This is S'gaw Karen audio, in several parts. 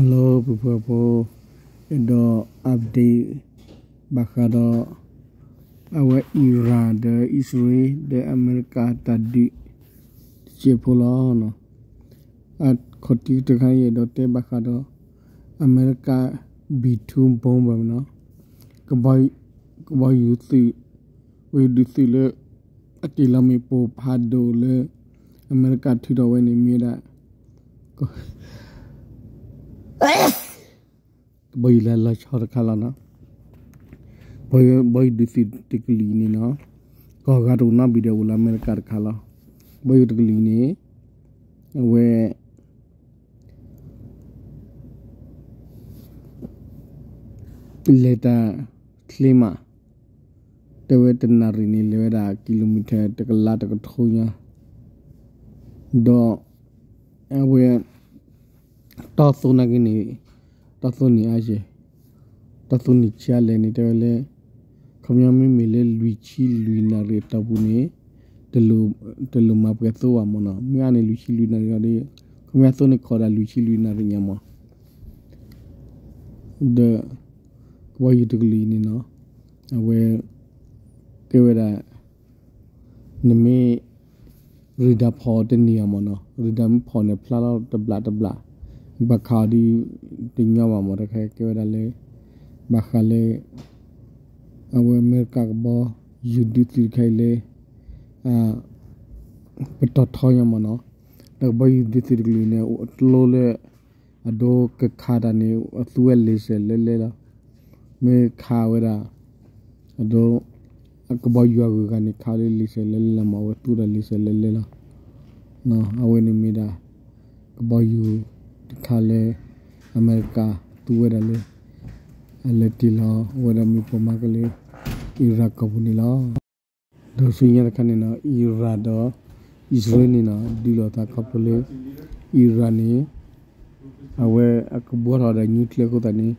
Hello ပှၤဖိ, အဲၣ်ဒိး update ဘၣ်ဃးဒီး အဝဲ Iran ဒီး အံၣ်စရ့လး ဒီးအမဲရကၤတၢ်ဒုးတစဲးဖိလီၤ. အခီၣ်ထံးတခါ ယအဲၣ်ဒိးတဲဘၣ်ဃးဒီး အမဲရကၤ B two bomber နီၤ, ကဘီယူၤသုး, ကဘီယူၤဒုးသုးလၢ အတ့ၢ်လီၤမ့ၣ်ပိၢ်ဖးဒိၣ်လၢ အမဲရကၤထုးထီၣ်ဝဲန့ၣ်မ့ၢ်ဝဲဒၣ် ကဘီယူၤလၢအလီၤဆီတခါလီၤနီၤ. ကဘီယူၤဒုးသုးတကလုာ်အံၤန့ၣ်နီၤ, ကီၢ်ဂၤတအိၣ်နီတဘ့ၣ်ဒီးအိၣ်လၢအမဲရကၤတခါလီၤ. ကဘီယူၤတကလုာ်အံၤန့ၣ် အဝဲ လဲၤတၢ်ချ့မး, တဲဝဲတနၣ်ရံၣ်န့ၣ် လဲၤဝဲဒၣ် kilometer တကလးတကထိညါ, ဒီး အဝဲ တီသိနာ်က့န့ၣ်, တီသိန့ၣ်အါယဲၢ်, တီသိန့ၣ်ဆံးအါလဲၣ်န့ၣ် တဲဝဲလၢ ခီပညီမ့မ့ၢ်လၢလွံၢ်ဆံလွံၢ်နၣ်ရံၣ်အတီၢ်ပူၤန့ၣ် တလိၣ်မၤပှဲၤသိဘၣ်မ့ၢ်နီၤ, မ့ၢ်အါန့ၣ်လွံၢ်ဆံလွံၢ်နၣ်ရံၣ်အီၤဒီး ခီပညီသိန့ၣ်ခိးဒၣ်လွံၢ်ဆံလွံၢ်နၣ်ရံၣ်ညါမ့ၢ် ဒီး ကဘီယူၤတကလုာ်အံၤန့ၣ်နီၤ, အဝဲ ကဲဝဲဒၣ် နမ့ၢ် radar ဖီၣ်တန့ၢ်အီၤမ့ၢ်နီၤ, radar မ့ၢ်ဖီၣ်န့ၣ်ဖျါလီၤတဘျးတဘျး, ဘၣ်ခးအီၤဒီး တညီဘၣ်မ့ၢ်တခါ ကဲဝဲဒၣ်လၢ ဘၣ်ဃးလၢ အဝဲအမဲရကၤကဘီယူၤဒုးသုးတခါအံၤလၢ ပတီၢ်ထီညါမ့ၢ်နီၤ, ဒီးကဘီယူၤဒုးသုးတကလုာ်န့ၣ် အကျိလၢ အဒိကခးတၢ်န့ၣ် အသူဝဲ laser လဲၤလဲၤလီၤ. မ့ၢ်ခးဝဲဒၣ် အဒိ အကဘီယူၤအဂုၤအဂၤန့ၣ် ခးဝဲလၢ laser လဲၤလဲၤလီၤမ့ၢ် အဝဲသူဝဲဒၣ် laser လဲၤလဲၤလီၤ. အဝဲန့ၣ်မ့ၢ်ဒၣ် ကဘီယူၤတခါလၢ အမဲရကၤသူဝဲဒၣ်လၢ အလဲၤတ့ၢ်လီၤဝဲဒၣ်မ့ၣ်ပိၢ်မၤကလၢ Iran ကီၢ်ပူၤန့ၣ်လီၤ. ဒီးဆူညါတခါန့ၣ်နီၤ Iran ဒီး အံၣ်စရ့လးန့ၣ်နီၤ ဒုးလိာ်သးခီဖျိလၢ Iran န့ၣ် အဝဲအကဘှီထီၣ်ဝဲဒၣ် nuclear အဃိသတးန့ၣ်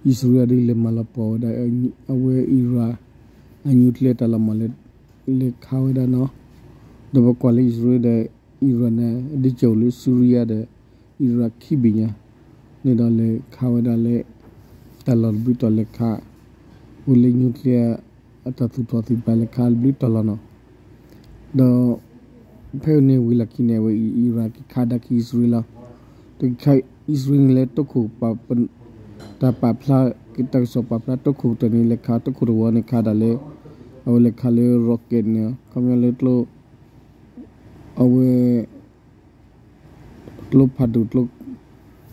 အံၣ်စရ့လးဒုးလဲၤမၤလီၤပှီၢ်ဝဲဒၣ် အဝဲ Iran အ nuclear တၢ်လီၢ်မးလၢ လဲၤခးဝဲဒၣ်နီၤ. ဒီးပကွၢ်လၢအံၣ်စရ့လးဒီး Iran န့ၣ် အဒ့ကၠိၣ်လၢ Syria ဒီး Iraq ခံဘ့ၣ်ညါ န့ၣ်ဒီးလဲၤခးဝဲဒၣ်လၢ တၢ်လီၢ်တဘျုးတီၢ်လဲၤခး ဝဲလၢ nuclear အတၢ်သူၣ်ထီၣ်သ့ၣ်တဖၣ်လဲၤခးတဘျုးတီၢ်လီၤနီၤ. ဒီး ဖဲန့ၣ်ဝံၤလီၢ်ခံန့ၣ် အဝဲ Iran က့ၤခးဒၣ်က့ၤအံၣ်စရ့လးလီၤ. တခါ အံၣ်စရ့လးန့ၣ်လၢတိခိၣ် တၢ်ပာ်ဖျါ တၢ်ကစီၣ်ပာ်ဖျါတိခိၣ်ကတၢၢ်န့ၣ် လဲၤခး တိခိၣ်တဝီန့ၣ်ခးဒၣ်လၢ အဝဲလဲၤခးလၢ rocket န့ၣ် ခီပညီလၢကျိ အဝဲ ကျိဖးဒိၣ်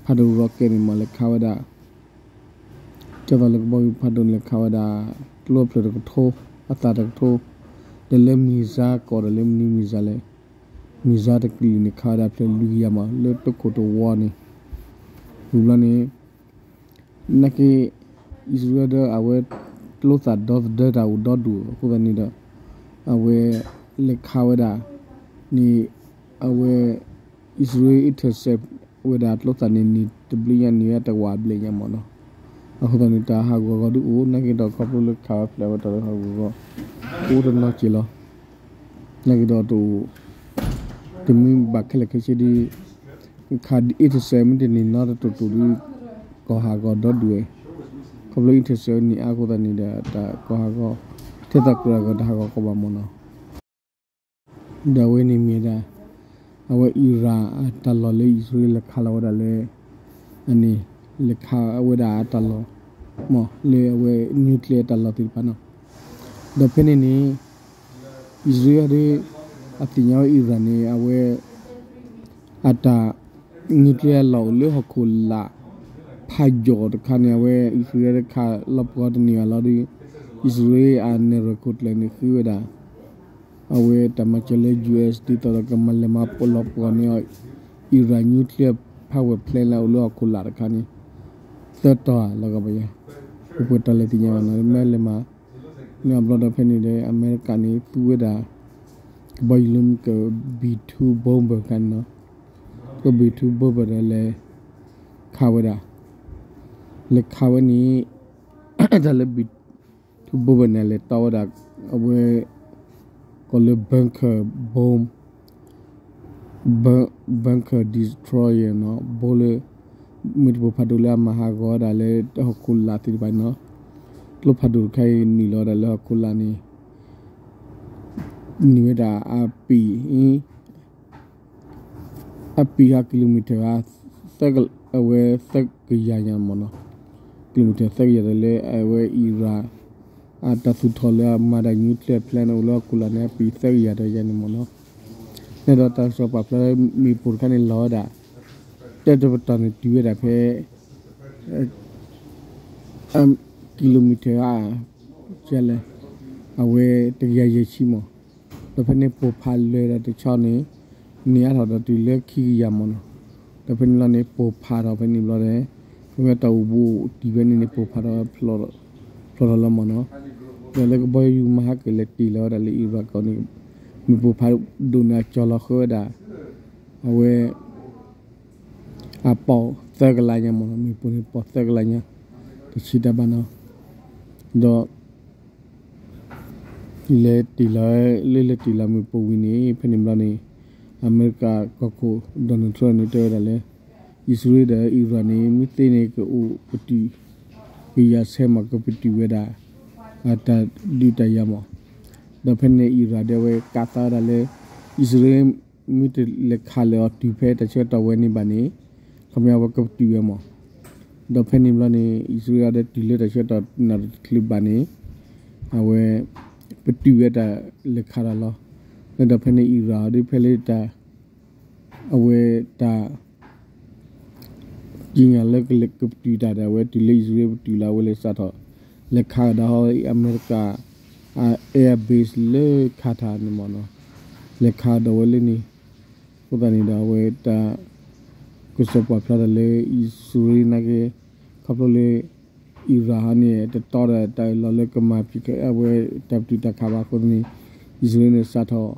ဖးဒိၣ် rocket န့ၣ်မး လဲၤခးဝဲဒၣ် ကဲသိးလၢကဘီယူၤဖးဒိၣ်န့ၣ် လဲၤခးဝဲဒၣ် ကျိဖျၢၣ်တကထိ အသၣ်တကထိ ဒီးလၢ missile ကိးဒီးလၢမနုၤ missile လဲၣ် missile တကလုာ်န့ၣ် ခးဝဲဒၣ်ဖျၢၣ်လွံၢ်ကယၤမး လၢတိခိၣ်တဝီန့ၣ် ဝံၤဘျီန့ၣ် နာ်က့ အံၣ်စရ့လးဒီးအဝဲ ကျိသၣ်ဒီသဒၢတၢ်အိၣ်ဒီဒူၣ်အဃိသတးန့ၣ်ဒီး အဝဲ လဲၤခးဝဲဒၣ် န့ၣ် အဝဲ အံၣ်စရ့လး intercept ဝဲဒၣ်ကျိသၣ်န့ၣ် နံၤတဘျုးညါ နံၤတဝာ်ဘျဲၣ်ညါမးနီၤ. အဃိသတးန့ၣ် တၢ်ဟးဂူာ်ဟးဂီၤဒုးအိၣ် နာ်က့ဒီးခီဖျိလၢခးဝဲဖျါဝဲတၢ်လၢဟးဂူာ်ဟးဂီၤ အိၣ်တနီၤစဲးလီၤ. နာ်က့ဒီးတအိၣ် တမ့ၢ်ဘၣ်ခဲလၢာ်ခဲဆ့ဒီး ခး intercept မ့ၢ်တန့ၢ်နီတတိၢ်တိၢ်ဒီး ကီၢ်ဟးဂီၤဒီဒူၣ်ဝဲ ခီဖျိ intercept န့ၢ်အါအဃိသတးန့ၣ်ဒီး တၢ်ကီၢ်ဟးဂီၤ ထဲသိးကြၢးအဂီၢ်တၢ်ဟးဂီၤကီးဘၣ်မးနီၤ. ဒီးအဝဲန့ၣ်မ့ၢ်ဒၣ် အဝဲ Iran အတၢ်လီၢ်လၢအံၣ်စရ့လးလဲၤခးလီၤဝဲဒၣ်လၢ အန့ၣ် လဲၤခးဝဲဒၣ်အတၢ်လီၢ် မ့ၢ်လၢအဝဲ nuclear အတၢ်လီၢ်သ့ၣ်တဖၣ်နီၤ. ဒီးဖဲန့ၣ်န့ၣ် အံၣ်စရ့လးဒီး အသ့ၣ်ညါဝဲ Iran န့ၣ် အဝဲ အတၢ် nuclear လီၢ်အိၣ်လၢဟီၣ်ခိၣ်လာ် ဖးယိာ်တခါန့ၣ် အဝဲအံၣ်စရ့လးဒီးခးလီၤပှီၢ်တန့ၢ်ဘၣ်လီၤဒီး အံၣ်စရ့လးအနဲၣ်ရွဲၣ်ခိၣ်ကျၢၢ်န့ၣ်ဃ့ဝဲဒၣ် အဝဲတၢ်မၤစၢၤလၢ US ဒ်သိးဒီးကမၤလဲၤမၤလီၤပှီၢ်န့ၢ်အီၤ Iran nuclear power plant လၢအိၣ်လၢဟီၣ်ခိၣ်လာ်တခါန့ၣ် သၢတီၢ်လီၤကဘၣ်ယါ ပပှဲၤတီၢ်လဲၤသ့ၣ်ညါဘၣ်နီၤ မ့ၢ်လဲၤမၤ န့ၣ်အဘျီဒီးဖဲန့ၣ်ဒီး အမဲရကၤန့ၣ် သူဝဲဒၣ် ကဘီယူၤလၢမ့ၢ်က B two bomber ခါန့ၣ်နီၤ က B two bomber ဒီးလဲၤခးဝဲဒၣ် လဲၤခးဝဲန့ၣ် တၢ်လၢ B two bomber န့ၣ် လဲၤတီဝဲဒၣ် အဝဲ ကီးလၢ bunker bomb bunker destroyer နီၤ ဘိလၢ မ့ၢ်တပိၢ်ဖးဒိၣ်လၢအမၤဟးဂီၤဝဲဒၣ်လၢဟီၣ်ခိၣ်လာ်သ့ၣ်တဖၣ်န့ၣ်လီၤ. ကျိဖးဒိၣ်တခါအံၤနုာ်လီၤဝဲဒၣ်လၢဟီၣ်ခိၣ်လာ်န့ၣ် နုာ်ဝဲဒၣ်အပံၤ အပံၤဟး kilometer ဧါ, အဝဲသၢကယၤညါမ့ၢ်နီၤ, kilometer သၢကယၤဒီးလၢအဝဲ Iran အတၢ်သူၣ်ထီၣ်လၢအမၤတၢ် nuclear plant န့ၣ် အိၣ်လၢဟီၣ်ခိၣ်လာ်န့ၣ် အပံၤသၢကယၤဒီးယၤန့ၣ်မ့ၢ်နီၤ. န့ၣ်ဒီးတၢ်ကစီၣ်ပာ်ဖျါလၢမ့ၣ်ပိၢ်တခါန့ၣ်လီၤဝဲဒၣ် တၢ်တပတီၢ်န့ၣ်တုၤဝဲဒၣ်ဖဲ kilometer ဧါ ကလဲၣ်, အဝဲတကယၤယဲၢ်ဆံမး, ဒီးဖဲန့ၣ်ပိၢ်ဖးလၢာ်ဒီးတဆီန့ၣ် န့ၢ်အါထီၣ်ဒီးတုၤလၢခံကယၤမးနီၤ, ဒီးဖဲန့ၣ်လီၤန့ၣ် ပိၢ်ဖးထီၣ်ဖဲန့ၣ်ဘျီဒီး ဖဲမ့ၢ်တၢ်အိၣ်ဘူးအိၣ်တံၢ်ဖဲန့ၣ်န့ၣ် ပိၢ်ဖးထီၣ် ဖျိးထီၣ်လီၤမးနီၤ, ဒီးလၢကဘီယူၤမၤဟးကလဲၤတ့ၢ်လီၤဝဲဒၣ်လၢ Iran ကီၢ်န့ၣ် မ့ၣ်ပိၢ်ဖးဒိၣ်န့ၣ် အကၠီၤလီၤဃၢဝဲဒၣ် အဝဲ အပီၢ်သၢကလးညါမးနီၤ, မ့ၣ်ပိၢ်န့ၣ်ပီၢ်သၢကလးညါ တဆံတၢ်ဘၣ်နီၤ, ဒီး လဲၤတ့ၢ်လီၤ လၢလဲၤတ့ၢ်လီၤမ့ၣ်ပိၢ်ဝံၤန့ၣ် ဖဲန့ၣ်ဘျီန့ၣ် အမဲရကၤကီၢ်ခိၣ် Donald Trump န့ၣ် တဲဝဲဒၣ်လၢ အံၣ်စရ့လးဒီး Iran န့ၣ် မ့ၢ်သ့န့ၣ်ကအိၣ်ပတုာ် ကယၤဆဲးမး ကပတုာ်ဝဲဒၣ် အတၢ်ဒုးတၢ်ယၤမး, ဒီးဖဲန့ၣ် Iran ဒီးအဝဲကးသးဝဲဒၣ်လၢ အံၣ်စရ့လး မ့ၢ်တလဲၤခးလၢာ်အီၤတုၤဖဲတၢ်ဆၢကတီၢ်ဝဲန့ၣ်ဘၣ်န့ၣ် ခီပညီအဝဲကပတုာ်ဝဲမး, ဒီးဖဲန့ၣ်ဘျီန့ၣ် အံၣ်စရ့လးဒီးတုၤလၢတၢ်ဆၢကတီၢ်နၣ်ရံၣ်တချုးဘၣ်န့ၣ် အဝဲ ပတုာ်ဝဲတၢ်လဲၤခးတၢ်လီၤ, လၢဒီးဖဲန့ၣ် Iran ဒီးဖဲလၢတၢ် အဝဲတၢ် ကံၣ်ညါလၢကပတုာ်တၢ်ဒီး အဝဲတုၤလၢအံၣ်စရ့လးပတုာ်လၢအဝဲလဲၤစးထီၣ် လဲၤခးကဒီးအမဲရကၤ air base လၢ Qatar န့ၣ်မးနီၤ, လဲၤခးကဒီးဝဲလၢန့ၣ်, အဃိသတးန့ၣ်ဒီးအဝဲတၢ် ကစီၣ်ပာ်ဖျါတၢ်လၢ အံၣ်စရ့လးနာ်က့ ခီဖျိလၢ Iran ဟီန့ၣ် တတီဒီးတၢ်အၢၣ်လီၤလၢကမၤဖံးကဲအဝဲတၢ်ပတုာ်တၢ်ခးဘၣ်အဃိသတးန့ၣ် အံၣ်စရ့လးန့ၣ်စးထီၣ်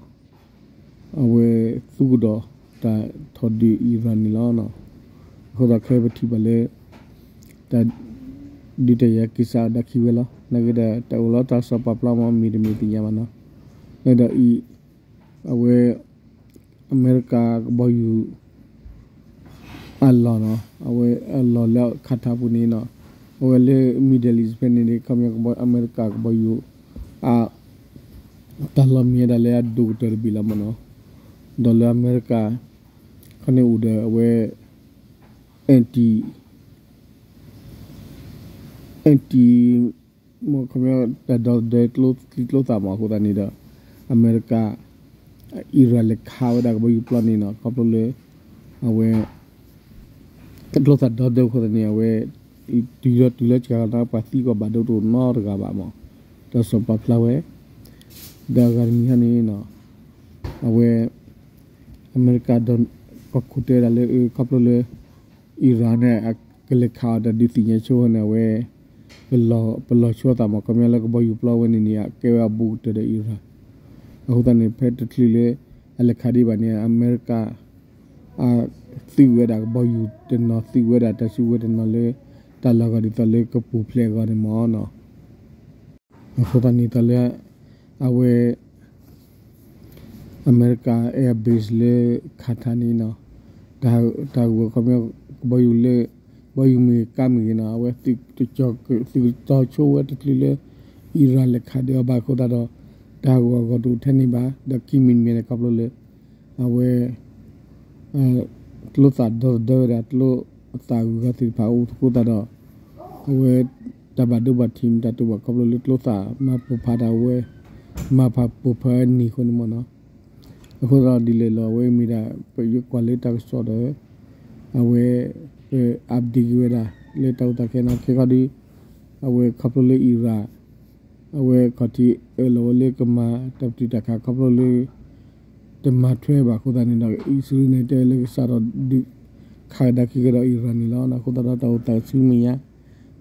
အဝဲသူကဒီးတၢ်ထီၣ်ဒုး Iran န့ၣ်လီၤ. အဃိသတးခဲအံၤပထံၣ်ဘၣ်လၢ တၢ်ဒုးတၢ်ယၤက့ၤစးအီၤဒၣ်ခံဝဲလီၤ. နာ်က့ဒီးတၢ်အိၣ်လီၤတၢ်ကစီၣ်ပာ်ဖျါမး မ့ၢ်တမ့ၢ်သ့ၣ်ညါဘၣ်နီၤ. လၢဒီးအံၤ အဝဲ အမဲရကၤကဘီယူၤ အလီၢ်နီၤ အဝဲအလီၢ်လၢ Qatar ပူၤန့ၣ်နီၤ အဝဲလၢ Middle East ဖဲန့ၣ်န့ၣ် ခီပညီအမဲရကၤကဘီယူၤ အ တၢ်လီၢ်မ့ၢ်ဝဲဒၣ်လၢအဒိၣ်ကတၢၢ်တဘ့ၣ်လီၤမးနီၤ. ဒီးလၢအမဲရကၤ ခီန့ၣ်အိၣ်ဒီးအဝဲ anti anti မ့ၢ်ခီပညီတၢ်ဒီသဒၢကျိချံကျိသၣ်မးအဃိသတးန့ၣ်ဒီး အမဲရကၤ Iran လဲၤခးဝဲဒၣ်ကဘီယူၤပျီန့ၣ်နီၤ ခီဖျိလၢ အဝဲ ကျိသၣ်ဒီသဒၢအဃိသတးန့ၣ် အဝဲ တုၤဒီးတုၤလၢစှၤကီးန့ၣ် ပှၤသံကွၢ်ဘၣ်ဒိတအိၣ်နီတဂၤဘၣ်မး တၢ်ကစီၣ်ပာ်ဖျါဝဲ ဒီးအဂၤတမံၤဟီန့ၣ်နီၤ အဝဲ အမဲရကၤဒီး ကီၢ်ခိၣ်တဲဝဲဒၣ်လၢ ခီဖျိလၢ Iran န့ၣ် ကလဲၤခးအီၤတၢ်ဒုးသ့ၣ်ညါဆိန့ၣ် အဝဲ ပလီၢ်ဆိသးမး ခီပညီလၢကဘီယူၤပျီဝဲန့ၣ်န့ၣ် အကဲဝဲအဘူးကတၢၢ်ဒီး Iran အဃိသတးန့ၣ် ဖဲတချုးလၢ အလဲၤခးဒံးဘၣ်န့ၣ် အမဲရကၤ အ သုးဝဲဒၣ်ကဘီယူၤတနီၤ သုးဝဲဒၣ်တၢ်စုကဝဲၤတနီၤလၢ တၢ်လီၢ်ဂီၤဒ်သိးလၢကပူၤဖျဲးအဂီၢ်န့ၣ်မးနီၤ. အဃိသတးန့ၣ်တၢ်လၢ အဝဲ အမဲရကၤ air base လၢ Qatar န့ၣ်နီၤ တၢ်ဟးဂီၤခီပညီ ကဘီယူၤလၢ ကဘီယူၤမ့ၢ်ဂ့ၤကါမ့ၢ်ဂ့ၤနီၤ အဝဲ သုးကတီၤဆိဝဲတချုးလၢ Iran လဲၤခးဒံးအီၤဘၣ်အဃိသတးဒီး တၢ်ဟးဂီၤအဂီၢ်တအိၣ်ထဲန့ၣ်ဘၣ် ဒီးခံမံၤတမံၤန့ၣ်ခီဖျိလၢ အဝဲ ကျိသၣ်ဒီသဒၢဝဲဒၣ် ကျိအသၣ်ဂုၤဂၤသ့ၣ်တဖၣ်အိၣ်သကိးသတးဒီး အဝဲ တၢ်ဘၣ်ဒိဘၣ်ထံးမ့ၢ်တၢ်တိာ်ဘၣ်ခီဖျိလၢကျိသၣ်မၤပိၢ်ဖးတၢ်ဝဲ မၤဖးပိၢ်ဖးနံၣ်အဃိန့ၣ်မးနီၤ. အဃိသတးဒ်လဲၣ်လီၤ အဝဲမ့ၢ်ဒၣ် ပယကွၢ်လၢတၢ်ကစီၣ်ဒီး အဝဲ ပ update က့ၤဝဲဒၣ် လၢတၢ်အိၣ်သးခဲအံၤနီၤ ခဲခီဒီး အဝဲခီဖျိလၢ Iran အဝဲခီၣ်ထံးအၢၣ်လီၤဝဲလၢကမၤတၢ်ပတုာ်တၢ်ခးခီဖျိလၢ တမၤထွဲဘၣ်အဃိသတးန့ၣ်ဒီး အံၣ်စရ့လးန့ၣ် တဲလၢကစးထီၣ်ဒုး ခးကဒါက့ၤကဒီး Iran န့ၣ်လီၤ. အဃိသတးဒီးတၢ်အိၣ်သးဆူမဲာ်ညါ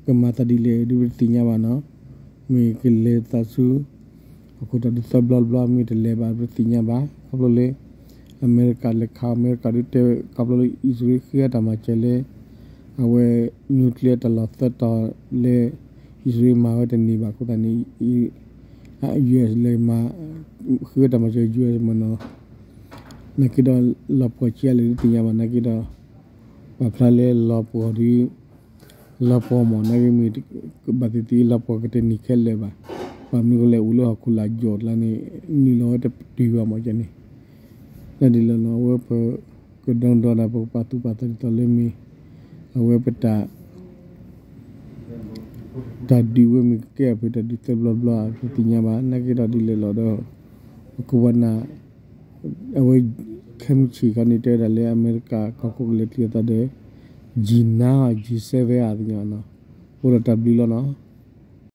ကမၤသးဒ်လဲၣ်ဒုးပတသ့ၣ်ညါဘၣ်နီၤ. မ့ၢ်ကလဲၤသးဆူ အခိၣ်တီဒုးသၢဘျီတဘျီ မ့ၢ်တလဲၤဘၣ်ပတသ့ၣ်ညါဘၣ် ခီဖျိလၢ အမဲရကၤလဲၤခး အမဲရကၤဒုးတဲခီဖျိလၢအံၣ်စရ့လးဃ့အတၢ်မၤစၢၤလၢ အဝဲ nuclear တၢ်လီၢ်သၢတီၤလၢ အံၣ်စရ့လးမၤဝဲတန့ၢ်ဘၣ်အဃိသတးန့ၣ် US လဲၤမၤ ဃ့ဝဲတၢ်မၤစၢၤ US မးနီၤ. နာ်က့ဒီး လီၤပှီၢ်ဆံးအါလဲၣ်ဒုးသ့ၣ်ညါဘၣ် နာ်က့ဒီး ပာ်ဖျါလၢလီၤပှီၢ်ဒီး လီၤပှီၢ်မ့ၢ်နာ်က့မ့ၢ် ဘၣ်သ့ၣ်သ့ၣ်လီၤပှီၢ်ကတနံၤခဲလၢာ်ဘၣ်. ဘၣ်မနုၤကလဲၣ် အိၣ်လၢဟီၣ်ခိၣ်လာ်ယီၢ်ကျါန့ၣ် နုာ်လီၤဝဲတတုၤဘၣ်မ့ၢ်န့ၣ် ဒ်လဲၣ်နီၤ အဝဲပကဒုးဒီး ပကပာ်သူၣ်ပာ်သးဒ်သိးလၢမ့ၢ် အဝဲပတၢ် တၢ်ဒုးဝဲမ့ၢ်ကကဲအီၤဖဲတၢ်ဒုးသၢဘျီဘျီ ပသ့ၣ်ညါဘၣ် နာ်က့ဒီးဒ်လဲၣ်လီၤဒီး ပကဝဲနၢ် အဝဲ ခဲမုၢ်ဆ့ၣ်ခီန့ၣ် တဲဝဲဒၣ်လၢအမဲရကၤကီၢ်ခိၣ်ကလဲၤတုၤအသးဒီး G nine G seven အသ့ၣ်ညါနီၤ အိၣ်ဒီးတၢ်ဘျုးလီၤနီၤ.